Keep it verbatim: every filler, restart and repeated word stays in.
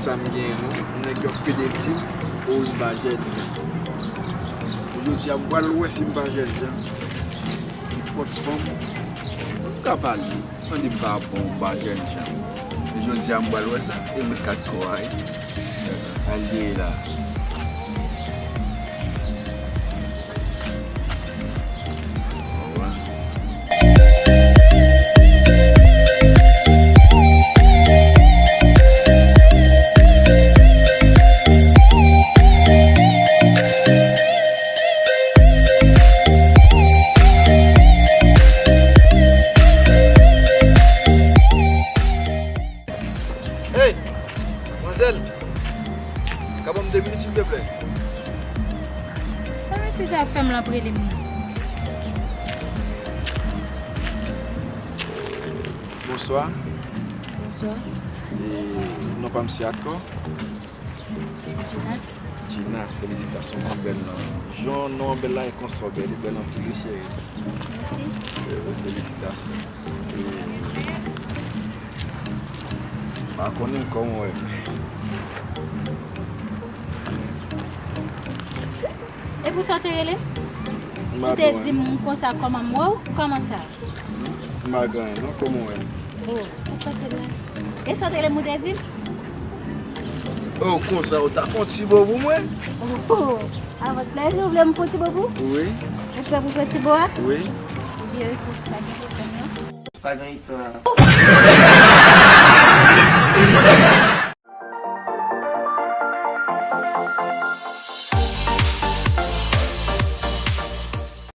Sa m genyen non, nèg yo ap pede di m, o, m pa jèn jan. Jodi a m pral wè si m pa jèn jan. Nenpòt fanm m ka pale, mande m pa bon, m pa jèn jan. Men jodi a m pral wè sa, e met kat kò a, wi. Al jere la. Hey! Manzèl! Ka ban m de minit, silvouplè? Sa mesye sa ap fè m la ap rele m nan? Bonswa. Bonswa. E, non pa m se akò? Gina. Gina, felisitasyon pou bèl non. Jan non an bèl la e konsa w bèl, ou bèl anpil wi cheri. Mèsi. E, felisitasyon. E, pa konnen kòman w wè m. E pou sa w te rele m? Ou te di m konsa kòman m wè w? Kòman sa? M pa gen anyen non, kòman w wè m? Oh, sa k pase la? E sa w te rele m ou te di m? Oh, konsa ou ta fè yon ti bo pou mwen? Oh, oh. Avèk plèzi, ou vle m fè yon ti bo pou ou? Wi. Ou prè pou fè ti bo a? Wi. Ebyen, wi, pou sa gen pwoblèm non. Pa gen istwa.